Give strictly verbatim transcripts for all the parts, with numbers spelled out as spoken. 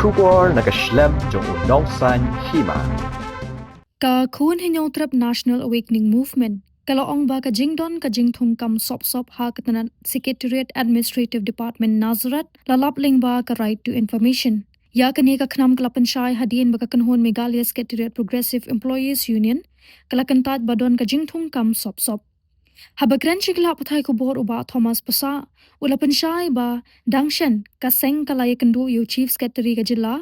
Khubor na ka shlem jong u nongsaiñ hima. Ka Khun Hynñiewtrep National Awakening Movement ka la ong ba ka jingdon ka jingthungkam sop sop ha ka tnat Secretariat Administrative Department Nazareth la lap lyngba ka Right to Information. Ïa kane ka khnam ka la pynshai hadien ba ka kynhun Meghalaya Secretariat Progressive Employees Union ka la kyntait ba don ka jingthungkam sop sop. Haba kren sha ki lad pathai khubor u Bah Thomas Passah u la pynshai ba dang shen ka seng ka la ïakynduh ïa u Chief Secretary ka jylla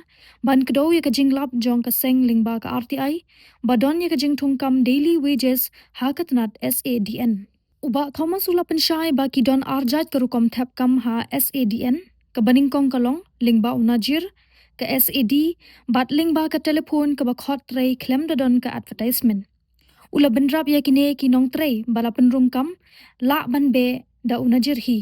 ban kdew ïa ka jinglap jong ka seng lyngba ka R T I ba don ïa ka jingthungkam daily wages ha ka tnat S A D N. U Bah Thomas u la pynshai ba ki don arjait ka rukom thep kam ha S A D N, kaba nyngkong ka long lyngba u Najir, ka S A D, bad lyngba ka telephone kaba khot trei khlem da don ka advertisement. U la bynrap ïa kine ki nongtrei ba la pynrung kam lah ban beh da u Najir hi.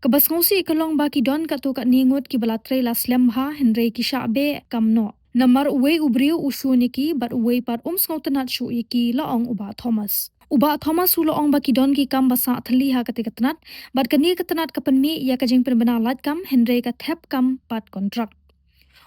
Kaba sngewsih ka long ba ki don katto katne ngut kiba la trei la slem bha hynrei ki shah beh kam noh. Namar uwei u briew u shun ïa ki bad uwei pat um sngewtynnat shuh ïa ki, la ong u Bah Thomas. U Bah Thomas u la ong ba ki don ki kam ba sah thylli ha kata ka tnat, bad kane ka tnat ka pynmih ïa ka jingpynbna lad kam hynrei ka thep kam bad kontrak.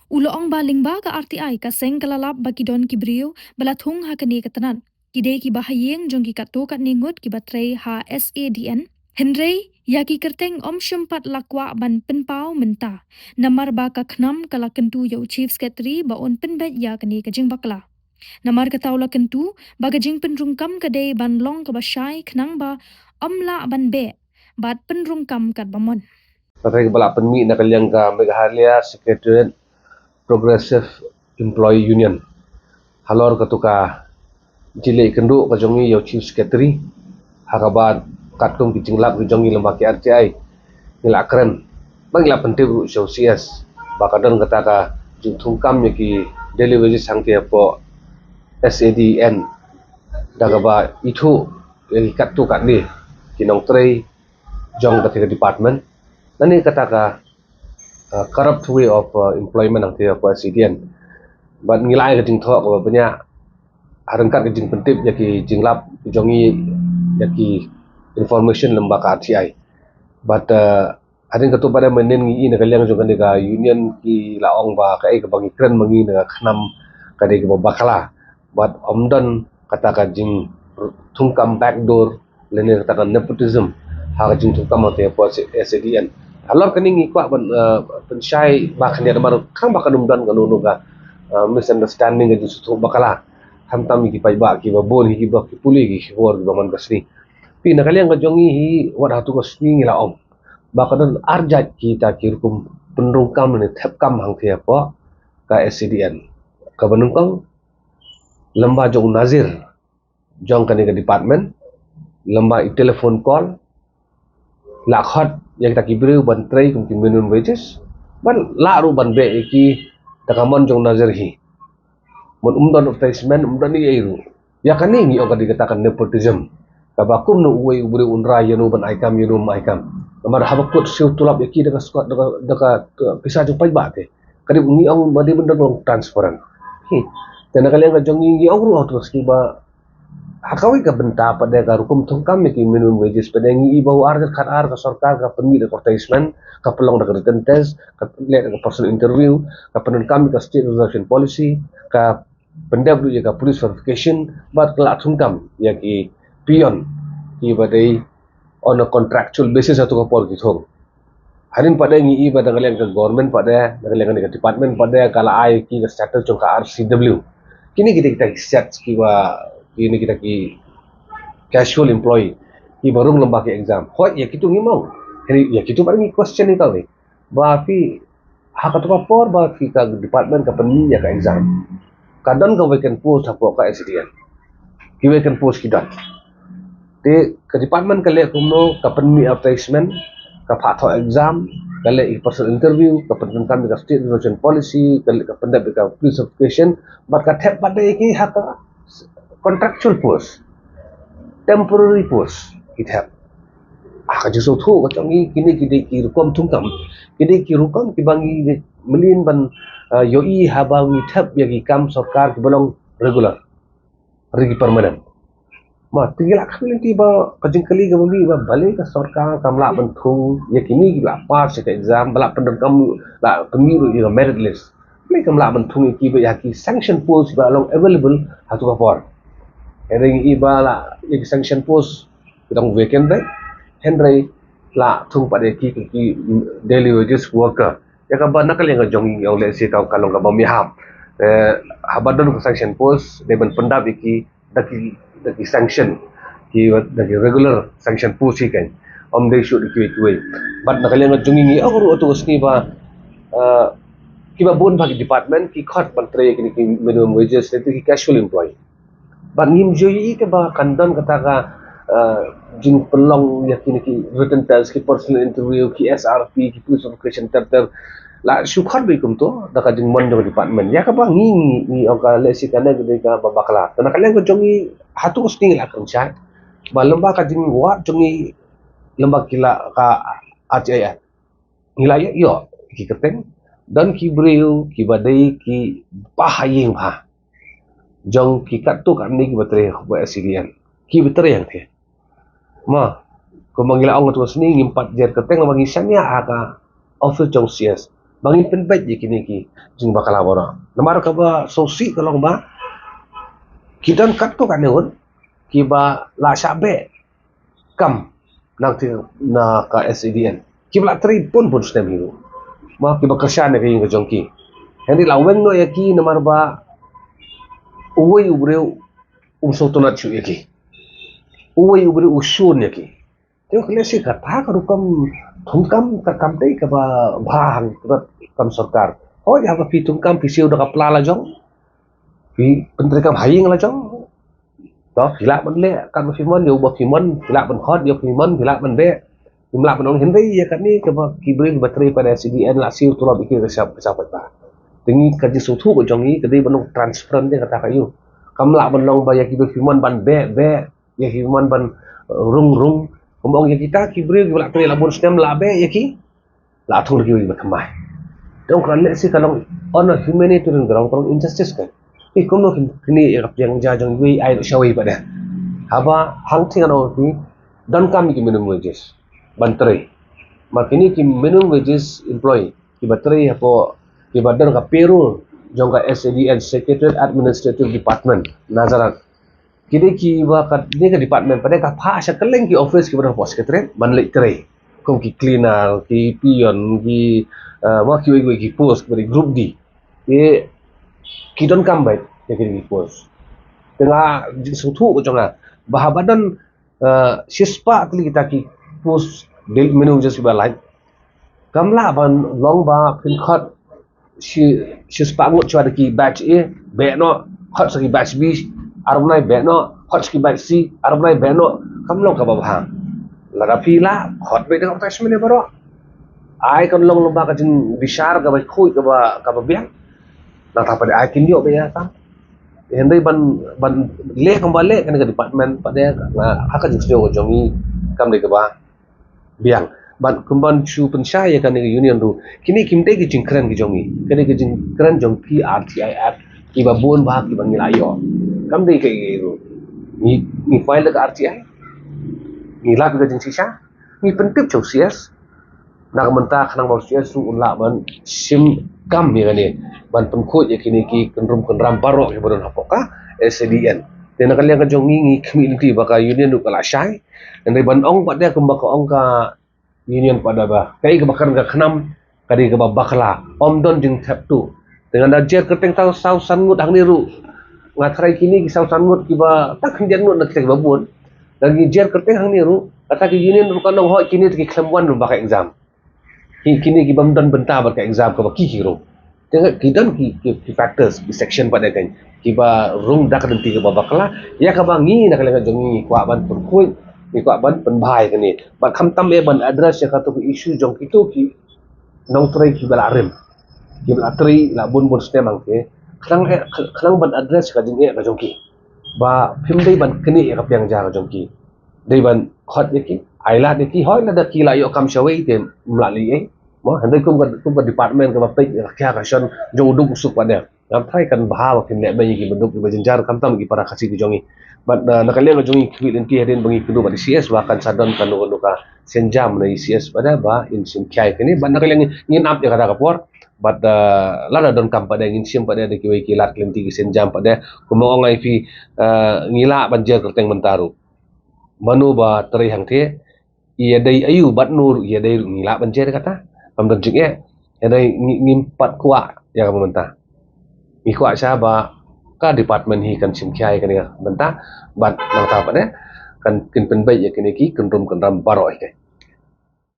U la ong ba lyngba ka R T I ka seng ka la lap ba ki don ki briew ba la thung ha kane ka tnat. Ki dei kiba ha ïing jong ki katto katne ngut kiba trei ha S A D N. Hynrei ïa ki kyrteng ym shym pat la kwah ban pynpaw mynta, namar ba ka khnam ka la kyntu ïa u Chief Secretary ba un pynbeit ïa kane ka jingbakla. Namar kata u la kyntu ba ka jingpynrung kam ka dei ban long kaba shai khnang ba ym lah ban beh bad pynrung kam katba mon. Ka dei kaba la pynmih na ka liang ka Meghalaya Secretariat Progressive Employee Union halor katu ka jingïakynduh ka jong ngi ïa u Chief Secretary, ha kaba katkum ki jinglap ki jong ngi lyngba ki R T I ngi la kren, ba ngi la pyntip ruh sha u C S ba ka don kata ka jingthungkam ïa ki daily wages hangtei hapoh S A D N, da kaba ithuh ïa ki katto katne ki nongtrei jong kata ka department. Nani kata ka uh, corrupt way of uh, employment hangtei hapoh S A D N. Bad ngi la ai ka jingthoh kaba bniah ha ryngkat ka jingpyntip ïa ki jinglap ki jong ngi, ïa ki information lyngba ka R T I. Bad uh, hadien katto pat mynnin ngi i na ka liang jong kane ka union ki la ong ba kaei kaba ngi kren ma ngi na ka khnam ka dei kaba bakla. Bad ym don kata ka jingthungkam backdoor lane kata ka nepotism ha ka jingthungkam hangtei hapoh S A D N. Halor kane ngi kwah ban uh, pynshai ba khyndiat namar kham ba kan ym don kano kano ka uh, misunderstanding, ka jingsngewthuh bakla khamtam ïa ki paidbah kiba bun hi, kiba ki pule ïa ki khubor kiba man ka sngi. Phi, na ka liang ka jong ngi hi, wat hato ka sngi ngi la ong ba ka don arjait kita ki rukom pynrung kam ne thep kam hangtei hapoh ka S A D N. Kaba nyngkong, lyngba jong u Nazir jong kane ka department, lyngba i telephone call, la khot ïa kita ki briew ban trei kum ki minimum wages, ban lah ruh ban beh ïa ki da ka mon jong u Nazir hi. Ban um don advertisement, um don ei ei ruh. Ïa kane ngi ong ka dei kata ka nepotism. Kaba kumno uwei u briew un rai ïano ban ai kam, ïano um ai kam. Namar haba kut siew tulop ïa ki da ka skwat, da ka, da ka, ka pisa jong paidbah te. Ka dei ngi ong ba dei ban don transparent. Hi. Te na ka liang ka jong ngi, ngi ong ruh ha u sngi ba ha kawei ka bynta pat de ka rukom thungkam ïa ki minimum wages pat de ngi i ba u ar khat ar ka sorkar ka pynmih da ka advertisement, ka pynlong da ka written test, ka leh da ka personal interview, ka pyndonkam ïa ka state reservation policy, ka pyndep ruh ïa ka police verification, bad ka la thungkam ïa ki peon kiba dei on a contractual basis hato ka por ki thung. Hadien pat de ngi i ba da ka liang ka government pat de, da ka liang ka department pat de, ka la ai ki ka status jong ka R C W. Kine kita kita ki sets kiba, kine kita ki casual employee kiba rung lyngba ki exam. Hooid, ïa kitu ngi ong. Ïa kitu pat ngi question ïa kawei. Ba phi, ha katu ka por ba phi, ka department ka pynmih ïa ka exam, ka don ka vacant post hapoh ka S A D N. Ki vacant post ki don. Te ka department ka leh kumno, ka pynmih advertisement, ka phah thoh exam, ka leh in-person interview, ka pyndonkam ïa ka state reservation policy, ka leh, ka pyndep ïa ka police certification, bad ka thep pat de ïa ki ha ka contractual post, temporary post ki thep. Ah, ka jingsngewthuh ka jong ngi, kine ki dei ki rukom thungkam, ki dei ki rukom kiba ngi mlien ban, ah, ïohi haba ngi thep ïa ki kam sorkar kiba long regular, ri ki permanent. Ma, te ngi la kylli lynti ba ka jingkylli kaba mih ba balei ka sorkar kam lah ban thung ïa kine kiba la pass ïa ka exam, ba la pyndonkam, la pynmih ruh ïa ka merit list. Lei kam lah ban thung ïa ki ba ïa ki sanction post ba long available ha tu ka por. Hynrei i ba la ïa ki sanction post ki dang vacant dei. Hynrei la thung pat ïa ki ki daily wages worker. Ïa kaba na ka liang ka jong i ong lehse ka ka long kaba mihap. Eh, haba don ka sanction post dei ban pyndap ïa ki da ki da ki sanction ki da ki regular sanction post hi kan. Ym dei shuh da kiwei kiwei. Bad na ka liang ka jong i ngi ong ruh tu ka sngi ba, eh, kiba bun ba ki department ki khot ban trei kine ki minimum wages, ki casual employee. Bad ngim ju ïohi kaba kan don kata ka, eh, jingpynlong ïa kine ki written test, ki personal interview, ki S R P, ki police verification ter ter. La shu khot beit kumto da ka jingmon jong department. Ïa kaba ngi ngi ngi ong ka lehse kane ka dei kaba bakla. Te na ka liang ka jong i ha tu ka sngi la kren shai ba lem bad ka jingwad jong i, lem bad ki la ka R T I Act, ngi la ïoh ïoh ki kyrteng. Don ki briew kiba dei kiba ha ïing bha jong ki katto katne kiba trei ba S C D N, kiba trei hangtei. Ma, kumba ngi la ong tu ka sngi ngim pat jer kyrteng ba ngi shaniah ha ka office jong C S ba ngin pynbeit ïa kine ki jingbakla baroh. Namar kaba sngewsih ka long ba ki don katto katne un kiba la shah beh kam na ka S C D N, kiba la trei bun bun snem hi ruh. Ma, kiba kyrshan ïa ka ïing ka jong ki. Hynrei la weng noh ïa ki namar ba uwei u briew um sngewtynnat shuh ïa ki. Uwei u briew u shun ïa ki. Te ka lehse kata ka rukom thungkam ka kam dei kaba bha hangta kam sorkar. Hooid, haba phi thungkam phi siew da ka pla la jong, phi pyntrei kam ha ïing la jong. To phi lah ban leh katba phi mon, ïa uba phi mon phi lah ban khot, ïa uba phi mon phi lah ban beh. Phim lah ban ong hynrei ïa kane kaba ki briew kiba trei pat da S C D N la siew tulop ïa ki, ka sap ka sap pat ba. Te ngi ka jingsngewthuh ka jong ngi ka dei ban long transparent ïa kata ka ïa u. Kam lah ban long ba ïa kiba phi mon ban beh beh, ïa ki mon ban, eh, rung rung. Kumba ong ïa kita ki briew kiba la trei la bun snem la beh ïa ki, la thung ïa ki ba thymmai. Te ong ka lehse ka long on a humanitarian ground, ka long injustice ka. Ïa kumno kin kine ïa ka pliang ja jong iwei ai shawei pat de. Haba hangtei ngan ong phi, donkam ïa ki minimum wages ban trei. Ma kine ki minimum wages employee kiba trei hapoh, kiba don ka payroll jong ka S A D N, Secretariat Administrative Department, Nazareth. Ki dei kiba ka dei ka department pat de ka phah sha kylleng ki office kiba don hapoh Secretariat ban leit trei. Kum ki cleaner, ki peon, ki, eh, wa kiwei kiwei ki post kiba dei group D. Ki, ki donkam beit ïa ki post. Te nga jingsngewthuh ka jong nga ba haba don, eh, shispah tylli kita ki post dei minimum wages kiba lait, kam lah ban long ba phin khot shi, shispah ngut shuwa da ki batch A, beh noh, khot sa ki batch B, ar bnai beh noh, khot sa ki batch C, ar bnai beh noh. Kam long kaba bha. Lada phi lah khot beit da ka advertisement baroh. Ai kan long lem bad ka jingbishar kaba khuid kaba, kaba biang. Nangta pat de ai kin ïoh beit ïa ka. Hynrei ban, ban leh kumba leh kane ka department pat de, nga ha ka jingsngew ka jong ngi kam dei kaba biang. Bad kumban shu pynshai ïa kane ka union ruh, kine kim dei ki jingkren ki jong ngi, kane ka jingkren jong ki R T I Act kiba bun bha kiba ngi la ïoh. Kam dei kaei kaei ruh. Ngi, ngi file da ka R T I, ngi lap ïa ka jingshisha, ngi pyntip sha u C S. Na ka bynta khnang ba u C S ruh un lah ban shim kam ïa kane, ban pynkhuid ïa kine ki kynrum kynram baroh kiba don hapoh ka S A D N. Te na ka liang ka jong ngi ngi khmih lynti ba ka union ruh ka la shai. Hynrei ban ong pat de kumba ka ong ka union pat de ba kaei kaba kren ka KHNAM ka dei kaba bakla, ym don jingthep tuh. Te ngan da jer kyrteng tang saw san ngut hangne ruh. Nga tharai kine ki saw san ngut kiba, tang khyndiat ngut na kita kiba bun. Lada ngi jer kyrteng hangne ruh, kata ki union ruh kan ong hooid kine te ki khlem wan lyngba ka exam. Ki, kine ki bym don bynta bad ka exam kaba ki ki rung. Te ki don ki, ki, ki factors, ki section pat de kan kiba rung da ka lynti kaba bakla. Ïa kaba ngi na ka liang ka jong ngi ngi kwah ban pynkhuid, ngi kwah ban pynbha ïa kane. Bad khamtam eh ban address ïa kato ka issue jong kito ki nongtrei kiba la rim, kiba la trei la bun bun snem hangtei. Khnang eh, khnang ban address ïa ka jingeh ka jong ki, ba phim dei ban knieh ïa ka pliang ja ka jong ki. Dei ban khot ïa ki, ai lad ïa ki, hooid lada ki la ïoh kam shawei te ym lah lei ei. Mo, hynrei kum ka, kum ka department kaba peit ïa ka khia ka shon jong u duk u suk pat de, ngam tharai kan bha ba kin leh beiñ ïa ki baduk kiba jynjar, khamtam ki para Khasi ki jong ngi. Bad, eh, na ka liang ka jong ngi khmih lynti hadien ba ngi kynduh bad i C S ba kan sa don kano kano ka sienjam na i C S pat de ba in shim khia ïa kine. Bad na ka liang ngin ap ïa kata ka por. Bad lada donkam pat de ngin shim pat de da kiwei ki lad ki lynti ki sienjam pat de, kumba ong ai phi, ngi lah ban jer kyrteng mynta ruh. Mano ba trei hangtei, ïa dei aïu bad no ruh ïa dei ruh ngi lah ban jer kata. Ngam don jingeh. Ïa dei ngim pat kwah ïa kaba mynta. Ngi kwah sha ba ka department hi kan shim khia ïa kane ka bynta bad nangta pat de kan kin pynbeit ïa kine ki kynrum kynram baroh hi.